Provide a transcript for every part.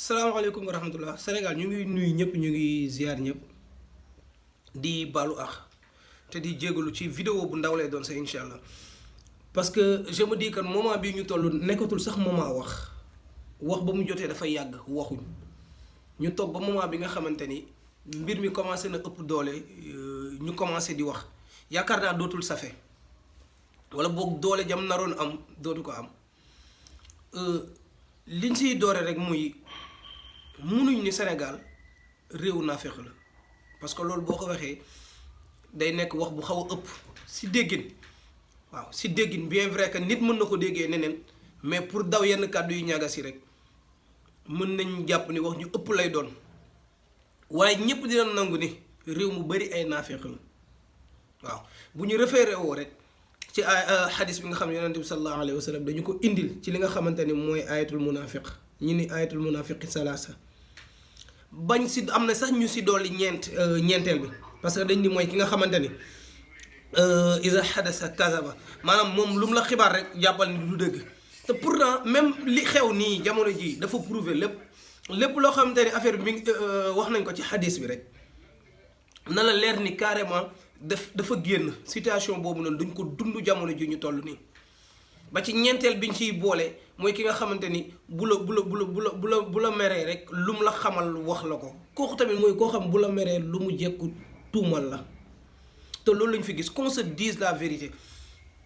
salaamaaleykum wa rahmatullah Sénégal ñu ngi nuyu ñëpp ñu ngi ziar ñëpp di baalu ax te di jégalu ci vidéo bu ndaw lay doon sa incha allah parce que je me dis que moment bii ñu toll nekkatul sax moment wax ba mu jotee dafay yàgg waxuñ ñu toog ba moment bi nga xamante ni mbir mi commencé na ëpp doole ñu commencé di wax yaakaar naa dootul safe wala boog doole jam naroon am dootu ko am liñ siy doore rek muy munuñ ni Sénégal réew naafeq la parce que loolu boo ko waxee day nekk wax bu xaw a ëpp si déggin waaw si déggin bien vrai que nit mën na ko déggee neneen mais pour daw yenn kàddu yu ñaga si rek mën nañ jàpp ni wax ñu ëpp lay doon waaye ñëpp dina nangu ni réew mu bari ay naafeq la waaw bu ñu référé woo rek ci xadis bi nga xam ne yonente bi sallallahu alayhi wa sallam dañu ko indil ci li nga xamante ni mooy ayatul munafiq ñu ni ayatul munafiqi salaasa bañ si am na sax ñu si dolli ñeenteel bi parce que dañ ni mooy ki nga xamante ni isa xadasa kazaba maanaam moom lu mu la xibaar rek jàppal ni du dëgg te pourtant même li xew nii jamono ji dafa prouver lépp loo xamante ni affaire bi wax nañ ko ci xadis bi rek na la leer ni carrément dafa génn situation boobu noonu duñ ko dund jamono ji ñu toll nii ba ci ñeenteel biñ ciy boole mooy ki nga xamante ni bu la meree rek lu mu la xamal wax la ko kooku tamit mooy koo xam bu la meree lu mu jekku tuumal la te loolu lañ fi gis qu'on se dise la vérité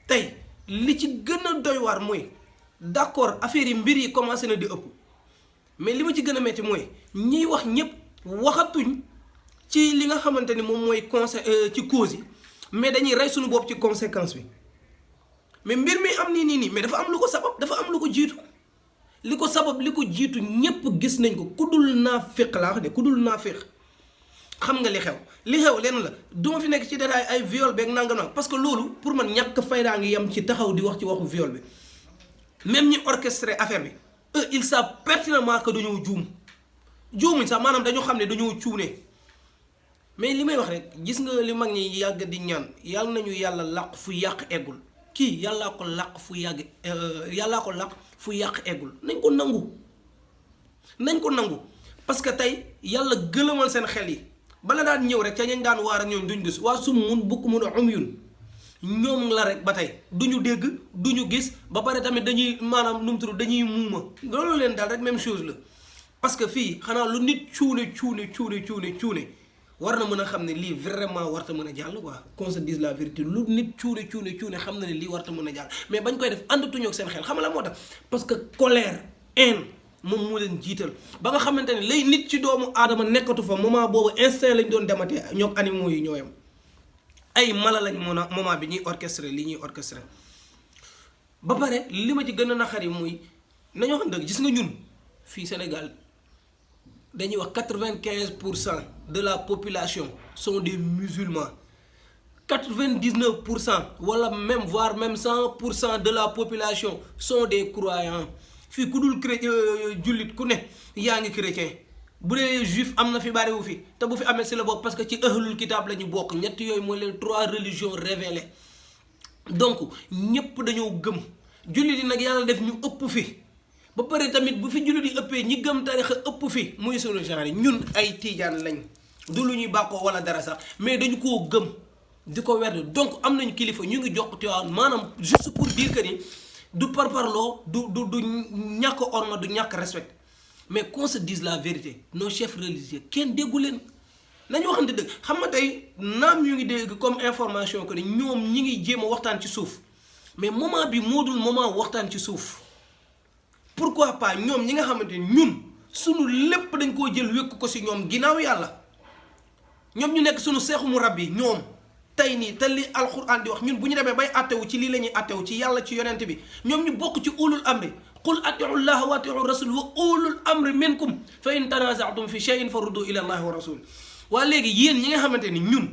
tey li ci gën a doy waar mooy d'accord affaire yi mbir yi commencé na di ëpp mais li ma ci gën a metti mooy ñiy wax ñëpp waxatuñ ci li nga xamante ni moom mooy ci cause yi mais dañuy rey suñu bopp ci conséquence bi mais mbir mi am nii mais dafa am lu ko sabab dafa am lu ko jiitu li ko sabab li ko jiitu ñépp gis nañ ko ku dul naaféq laa wax de ku dul naaféq xam nga li xew lenn la duma fi nekk ci détail ay viol beeg nangam parce que loolu pour man ñàkk faydaa ngi yem ci taxaw di wax ci waxu viol bi même ñi orchestré affaire bi eux ils savent pertinemment que dañoo juumuñ sax maanaam dañoo xam ne dañoo cuune mais li may wax rek gis nga li mag ñi yàgg di ñaan yàlla nañu yàlla làq fu yàq eggul kii yàllaa ko làq fu yàq eggul nañ ko nangu parce que tey yàlla gëlëmal seen xel yi bala daan ñëw rek ca ñañ daan waar ak ñoom duñ gis waa sum mun bukk mun a umyun ñoom la rek ba tey duñu dégg duñu gis ba pare tamit dañuy maanaam nu mu tudd dañuy muuma loolu leen daal rek même chose la parce que fii xanaa lu nit cuune war na mën a xam ne lii vraiment warta mën a jàll quoi qu'on se dise la vérité lu nit cuune xam na ne lii warta mën a jàll mais bañ koy def àndatuñoo ak seen xel xam la moo tax parce que colère haine moom moo leen jiital ba nga xamante ne lay nit ci doomu aadama nekkatu fa moment boobu instinct lañ doon dematee ñoom animaux yi ñooyam ay mala lañ mën a moment bi ñuy orchestré li ñuy orchestré ba pare li ma ci gën a naqari muy nañoo xam dëgg gis nga ñun fii Sénégal dañuy wax 95% de la population sont des musulmans 99% wala même voire même 100% de la population sont des croyants fii ku dul chrétien jullit ku ne yaa ngi chrétien bu dee juif am na fi bariwu fi te bu fi amee si la bokk parce que ci ahlul kitaab la ñu bokk ñett yooyu mooy les 3 religions révélées donc ñépp dañoo gëm jullit yi nag yàlla def ñu ëpp fi ba pare tamit bu fi jullit yi ëppee ñi gëm tarixa ëpp fi muy sunu genre ñun ay tiijaan lañ du lu ñuy bàkkoo wala dara sax mais dañu koo gëm di ko werd donc am nañu kilifa ñu ngi jox Tiwaawan maanaam juste pour dire que ni du parparloo du ñàkk orma du ñàkk respect mais qu'on se dise la vérité nos chefs religieux kenn déggu leen nañu waxante dëgg xam nga tey naam ñu ngi dégg comme information que ni ñoom ñi ngi jéem a waxtaan ci suuf mais moment bi moo dul moment waxtaan ci suuf pourquoi pas ñoom ñi nga xamante ni ñun sunu lépp dañ koo jël wékk ko si ñoom ginnaaw yàlla ñoom ñu nekk sunu seexu mu rab yi ñoom tey nii te li alxuraan di wax ñun bu ñu demee bay attewu ci lii la ñuy attewu ci yàlla ci yonent bi ñoom ñu bokk ci ulul amri qul atiu llaha wa atiu rasul wa ulul amri minkum fa in tanaza'tum fi shay'in faruddu ila allahi wa rasul waa léegi yéen ñi nga xamante ni ñun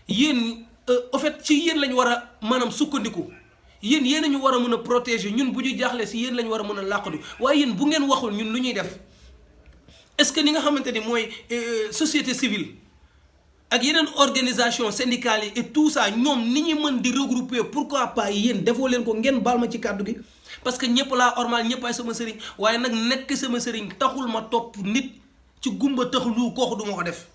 yéen au fait ci yéen lañ war a maanaam sukkandiku yéen a ñu war a mën a protéger ñun bu ñu jaaxle si yéen lañ war a mën a làqatu waaye yéen bu ngeen waxul ñun lu ñuy def est-ce que ni nga xamante ni mooy société civile ak yeneen organisation syndicale yi et tout ça ñoom ni ñuy mën di regrouper pourquoi pas yéen defoo leen ko ngeen baal ma ci kàddu gi parce que ñëpp laa ormal ñëpp ay sama sëriñ waaye nag nekk sama sëriñ taxul ma topp nit ci gumba taxlu kooku du ma ko def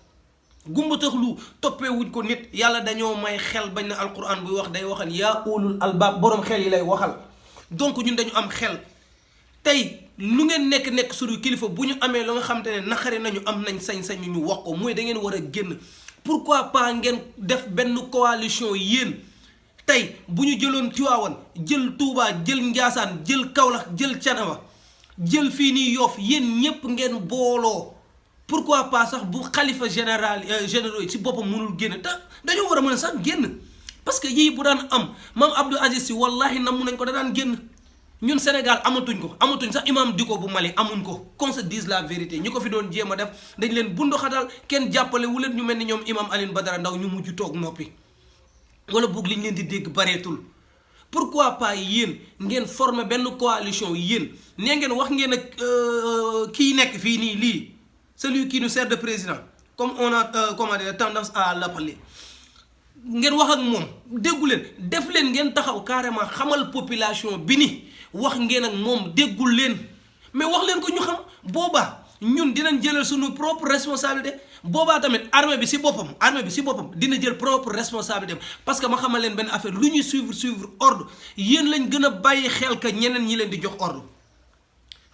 gumba taxlu toppee wuñ ko nit yàlla dañoo may xel bañ na alquran buy wax day waxal yaa ulul albaab boroom xel yi lay waxal donc ñun dañu am xel tey lu ngeen nekk suñu kilifa bu ñu amee la nga xam te ne naqari nañu am nañ sañ-sañu ñu wax ko mooy da ngeen war a génn pourquoi pas ngeen def benn coalition yéen tey bu ñu jëloon Tiwaawan jël Touba jël Njaasaan jël Kaolack jël Canaba jël fii nii Yoff yéen ñépp ngeen booloo pourquoi pas sax bu xalifa généraux yi ci boppam mënul génn te dañoo war a mën a sax génn parce que yii bu daan am maam Abdou Aziz Sy wallahi namm nañ ko da daan génn ñun Sénégal amatuñ sax imam Dicko bu Mali amuñ ko qu'on se dise la vérité ñi ko fi doon jéem a def dañ leen bunduxatal kenn jàppale wu leen ñu mel ni ñoom imam Alioune Badara Ndaw ñu mujj toog noppi wala boog liñ leen di dégg bareetul pourquoi pas yéen ngeen former benn coalition yéen nee ngeen wax ngeen ak kii nekk fii nii lii celui qui nous sert de président comme on a comment dire tendance à l'appeler ngeen wax ak moom déggu leen def leen ngeen taxaw carrément xamal population bi ni wax ngeen ak moom déggul leen mais wax leen ko ñu xam boobaa ñun dinañ jëlal suñu propre responsabilité boobaa tamit armée bi si boppam dina jël propre responsabilité parce que ma xamal leen benn affaire lu ñuy suivre ordre yéen lañ gën a bàyyi xel ka ñeneen ñi leen di jox ordre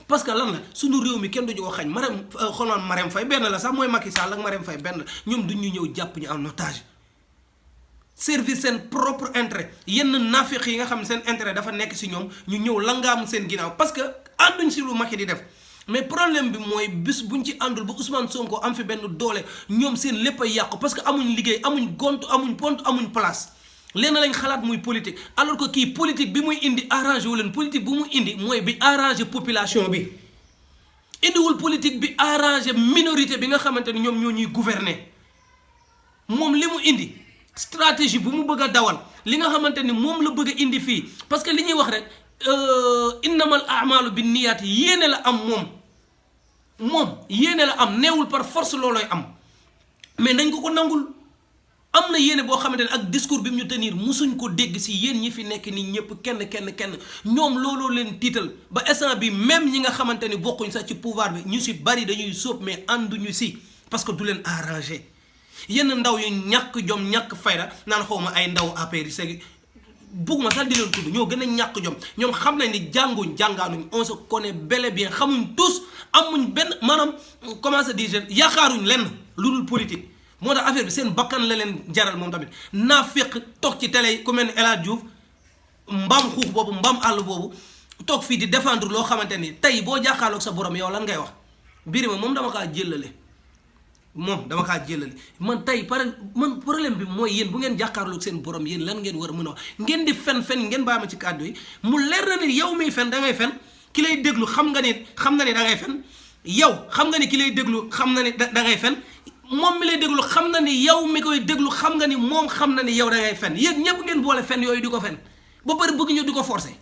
parce que lan la suñu réew mi kenn duñu ko xañ Marème Faye benn la sax mooy Macky Sall ak Marème Faye benn la ñoom duñu ñëw jàpp ñu en otage servir seen propre intérêt yenn naafeq yi nga xam ne seen intérêt dafa nekk si ñoom ñu ñëw langaamu seen ginnaaw parce que ànduñ si lu Macky di def mais problème bi mooy bis buñ ci àndul ba Ousmane Sonko am fi benn doole ñoom seen lépp a yàqu parce que amuñ liggéey amuñ gont amuñ pont amuñ place lenn lañ xalaat muy politique alors que kii politique bi muy indi arrangé wu leen politique bu mu indi mooy bi arrangé population bi indiwul politique bi arrangé minorité bi nga xamante ni ñoom ñoo ñuy gouverner moom li mu indi stratégie bu mu bëgg a dawal li nga xamante ni moom la bëgg a indi fii parce que li ñuy wax rek innamal a'malu bin niyyat yéene la am moom yéene la am neewul par force loolooy am mais nañ ko nangul am na yéene boo xamante ne ak discours bi mu ñu tenir musuñ ko dégg si yéen ñi fi nekk nii ñëpp kenn ñoom looloo leen tiital ba instant bi même ñi nga xamante ni bokkuñ sax ci pouvoir bi ñu si bari dañuy sóob mais ànduñu si parce que du leen arrangé yenn ndaw yu ñàkk jom ñàkk fayda naan xawma ay ndaw APR yi c'est bugguma sax di leen tudd ñoo gën a ñàkk jom ñoom xam nañ ni jàngaanuñ on se connaît bel et bien xamuñ tous amuñ benn maanaam comment se dire yaakaaruñ lenn lu dul politique moo tax affaire bi seen bakkan la leen jaral moom tamit naa fekk toog ci télé yi ku mel ni El Hadj Diouf mbaam xuux boobu mbaam àll boobu toog fii di défendre loo xamante ni tey boo jàkkaarloog sa borom yow lan ngay wax Birima moom dama kaa jëlale man tey man problème bi mooy yéen bu ngeen jàkkaarloog seen borom yéen lan ngeen war a mën a wax ngeen di fen ngeen bàyyi ma ci kàddu yi mu leer na ni yow miy fen da ngay fen ki lay déglu xam na ni da ngay fen yow xam nga ni ki lay déglu xam na ni da ngay fen moom mi lay déglu xam na ni yow mi koy déglu xam nga ni moom xam na ni yow da ngay fen yéen ñëpp ngeen boole fen yooyu di ko fen ba pare bëgg ñu di ko forcer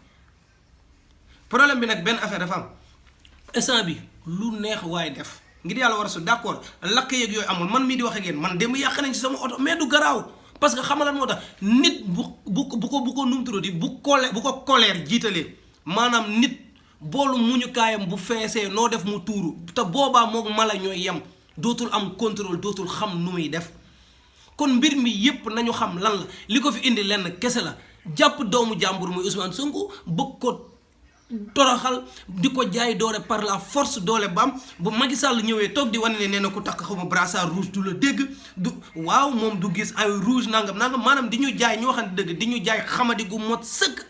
problème bi nag benn affaire dafa am instant bi lu neex waaye def ngir yàlla war a su d'accord lakk yeeg yooyu amul man mii di wax ak yéen man démb yàq nañ ci sama oto mais du garaaw parce que xam nga lan moo tax nit bu ko numturo di bu ko colère jiitalee maanaam nit boolu muñu kaayam bu feesee noo def mu tuuru te boobaa mook mala ñooy yem dootul am contrôle dootul xam nu muy def kon mbir mi yépp nañu xam lan la li ko fi indi lenn kese la jàpp doomu jàmbur muy Ousmane Sonko bëgg ko toroxal di ko jaay doole par la force doole bam bu Macky Sall ñëwee toog di wane ne nee na ku takk xawma brassard rouge du la dégg du waaw moom du gis ay rouge nangam maanaam di ñu jaay ñu waxante dëgg di ñu jaay xamadi gu mot sëkk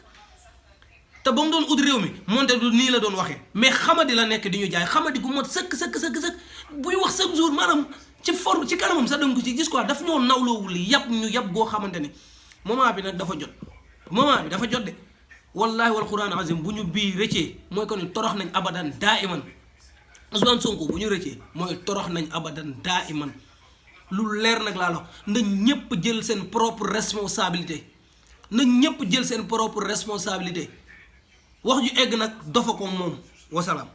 te ba mu doon ut réew mi moonte du nii la doon waxee mais xamadi la nekk di ñu jaay xamadi gu mot sëkk buy wax chaque jour maanaam ci forme ci kanamam sax danga ko ci gis quoi daf ñoo nawloowul yàpp ñu yàpp goo xamante ni moment bi nag dafa jot de wallahi wal quran azim bu ñu bii rëccee mooy ko ni torox nañ abadan daa iman Ousmane Sonko bu ñu rëccee mooy torox nañ abadan daa iman lu leer nag laa la na ñépp jël seen propre responsabilité wax ju egg nag dofa ko moom wasalaam